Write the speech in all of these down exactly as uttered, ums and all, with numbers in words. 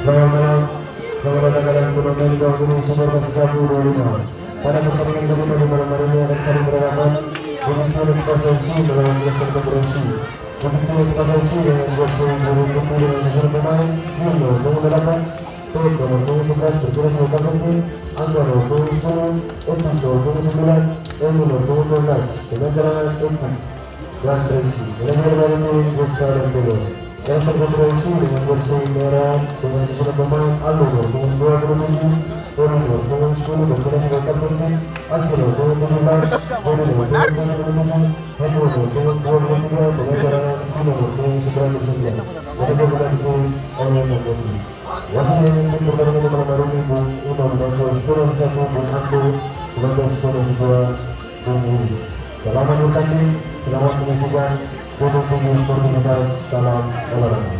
Selamat malam, selamat datang dalam turnamen Gawang Gunung Senior Kelas satu dua lima. Pada pertandingan kedua di malam hari ini akan saling berhadapan Bukit Sirih Pasar F C melawan Blaster Tempur F C. Bukit Sirih Pasar F C dengan jersey biru putih dengan susunan pemain Yun nomor punggung delapan, Pep nomor punggung sebelas, Perkiraan nomor kapten, Anwar nomor punggung sepuluh, Etis nomor punggung sembilan, Emi nomor punggung dua belas, dengan cadangan Eki dan Resi. Manajer baru tim Rizka dan Pele. Yang terkontribusi dengan jersey merah dengan susunan pemain Aldo nomor punggung dua puluh tujuh, Eri nomor punggung sepuluh, Bertunas nomor empat puluh tujuh, Axel nomor punggung tujuh belas, Bobby nomor punggung tujuh puluh tujuh, Hendro nomor punggung dua puluh tiga, dengan cadangan Tino nomor punggung sembilan puluh sembilan. Manajer baru tim Aldo Mangkoti. Wasit yang memimpin pertandingan di malam hari ini, Bung Imam Bangkos, skor satu, Bung Ando, sembilan belas, skor dua, Bung Uri. Selamat bertanding, selamat menyaksikan, dukung tinggi sportivitas, salam olahraga.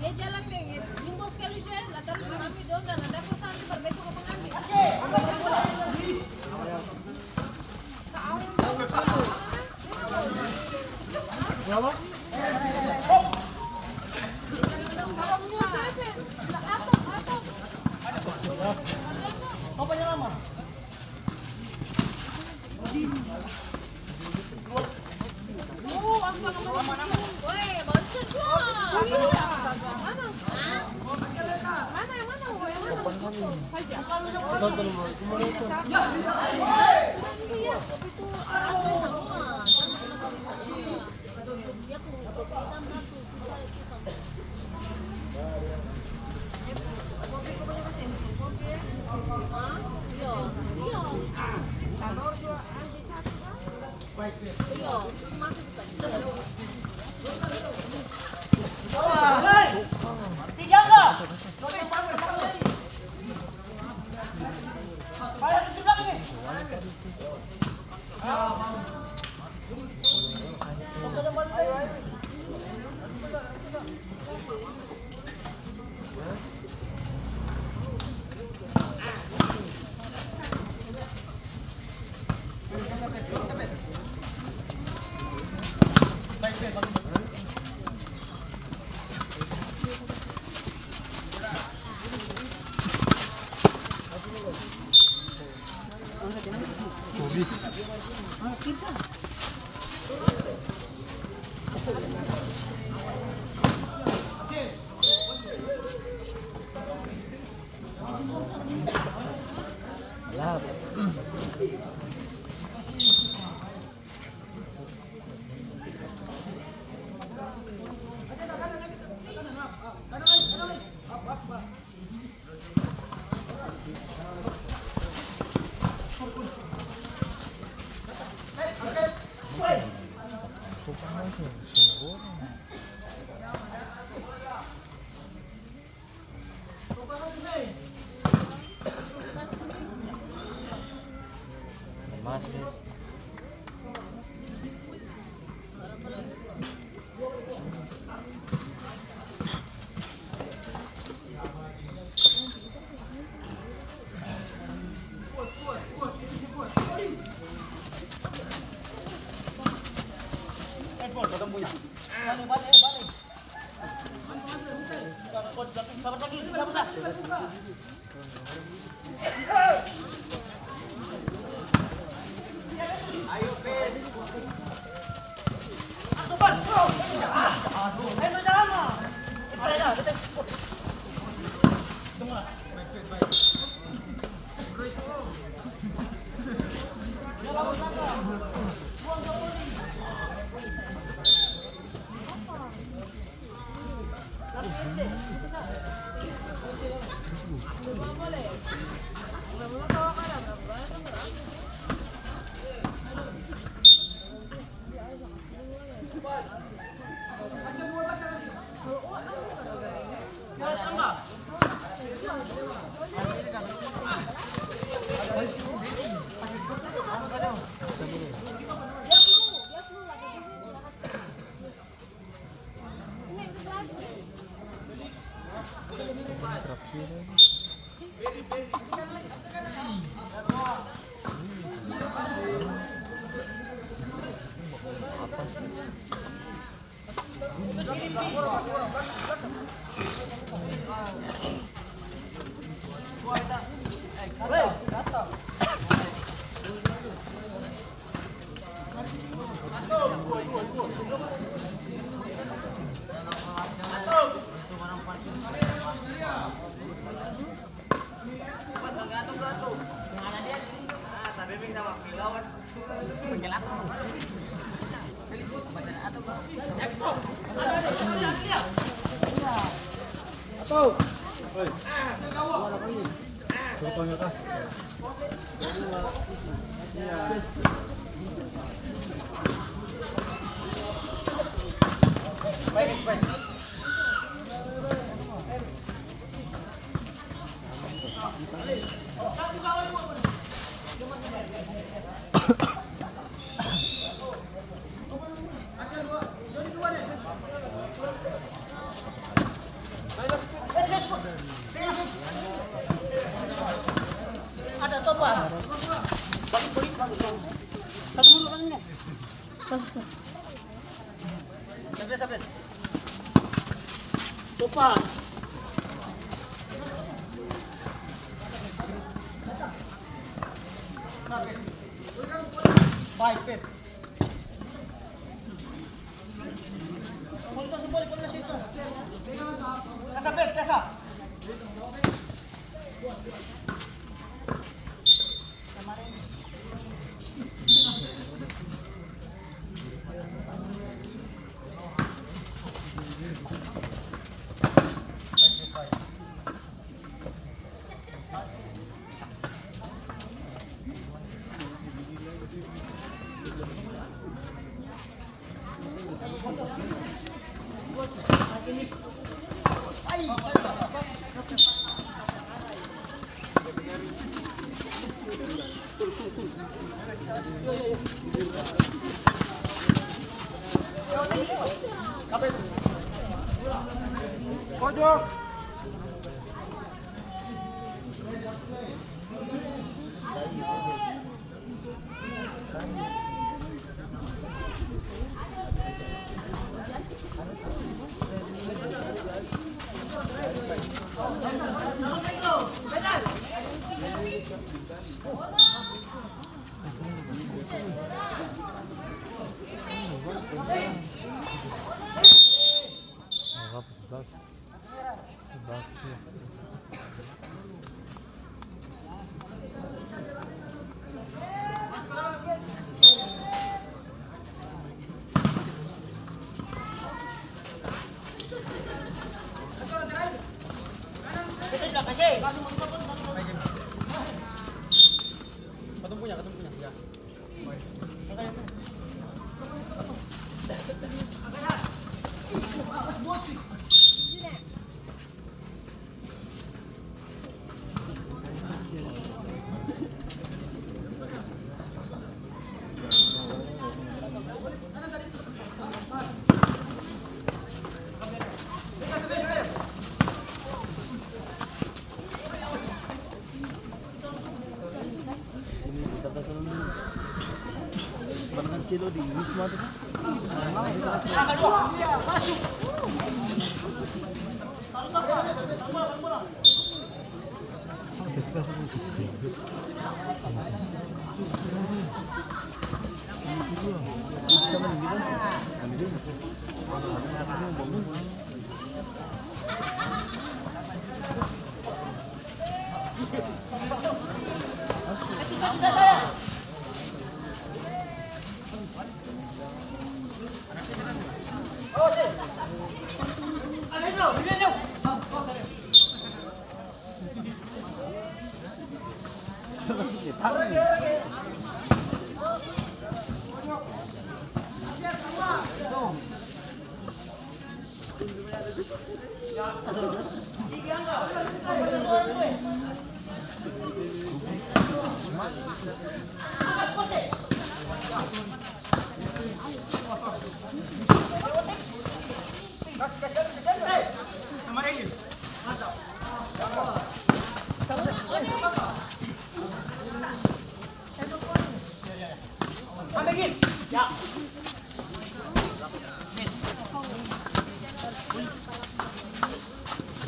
Dia jalan deng limbo skali ja, la taru rame dong dan ada pesan tu baru besok katong ambil.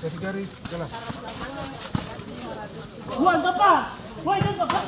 Kasih garis, jalan. Buang tempat. Woi, tempat.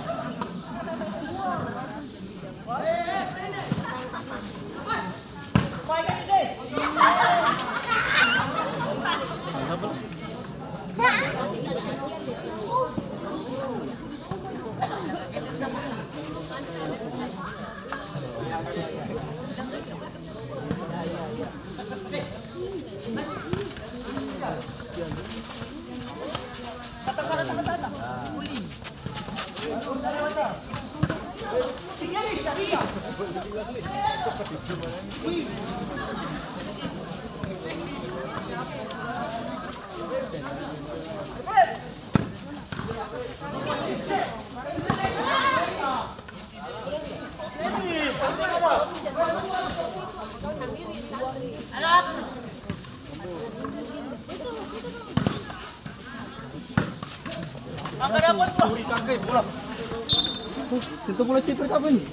Itu bola ceper apa ini?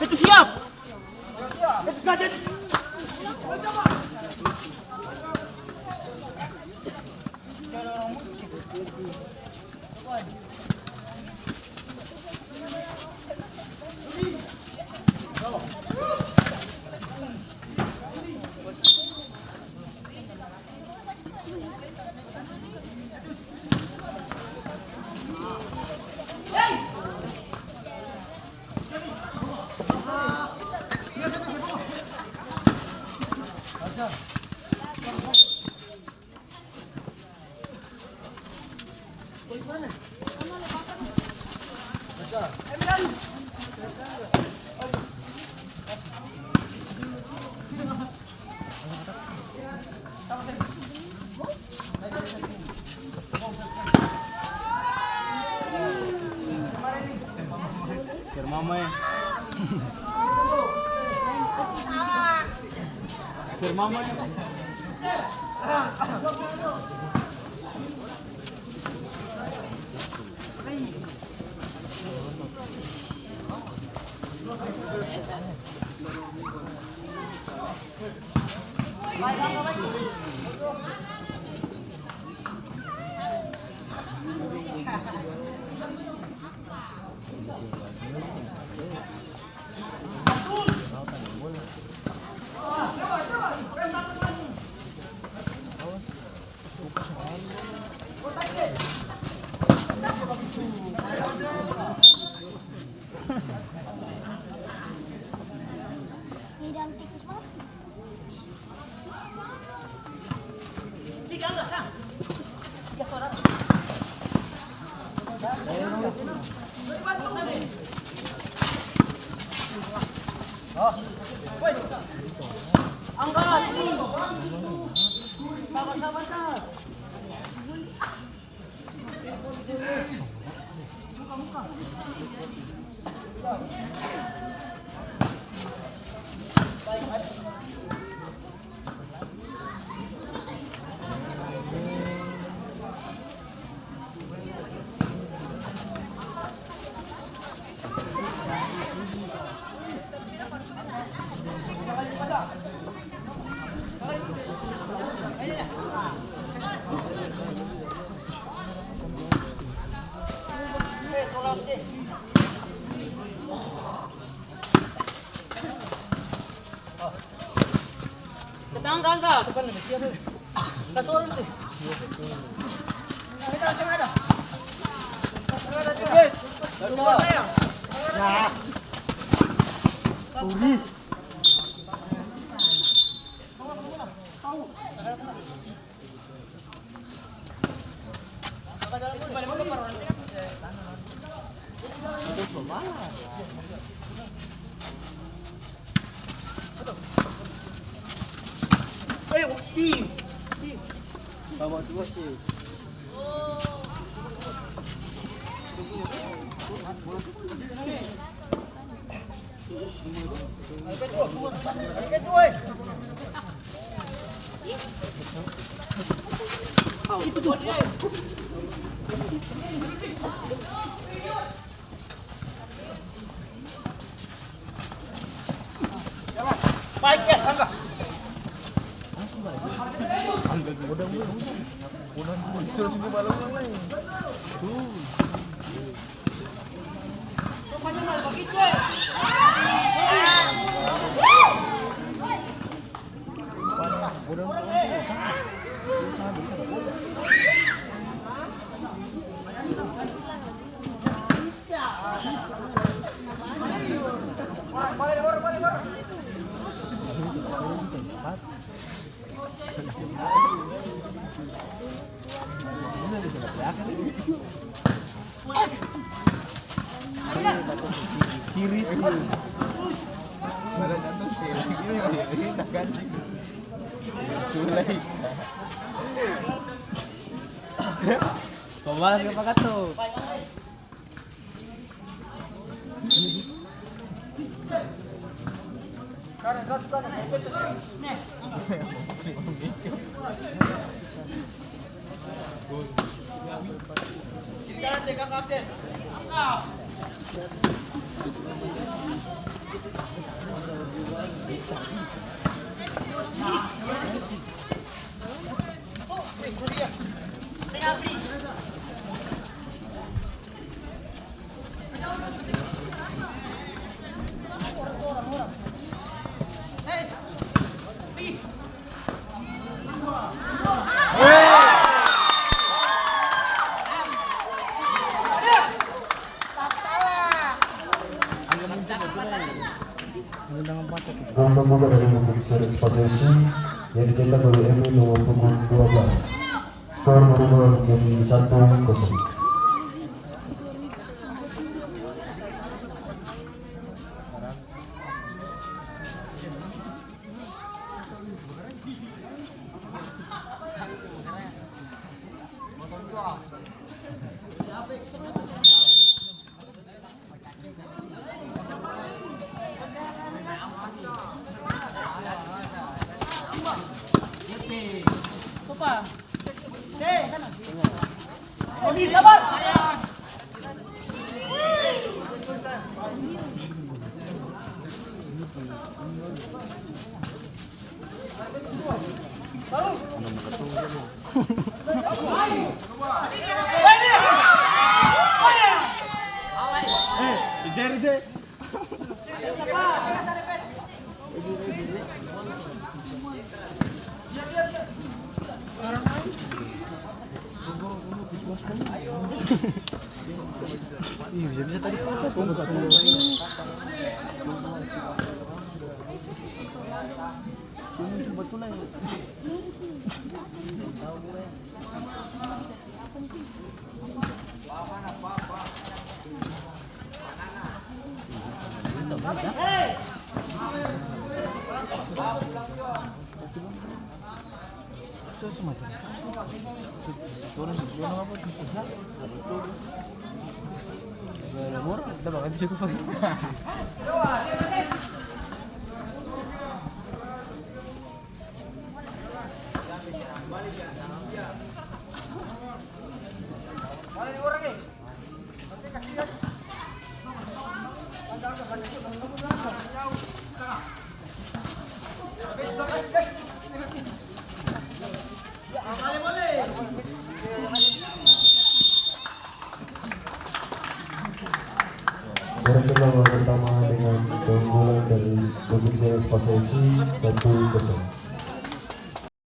Itu siap. Itu saja. Kir mama e. Kir mama e. Angka, angka. Kas orang tuh. Ayo, Steve. Steve. Bawa dua sih. Kiri tuh. Sulai. Pembalas ke Pak Kato. Gol pembuka dari Bukit Sirih Pasir yang dicetak oleh Emi nomor punggung dua belas. Skor berubah menjadi satu kosong. Berakhirlah babak pertama dengan keunggulan dari Bukit Sirih Pasir F C, satu kosong.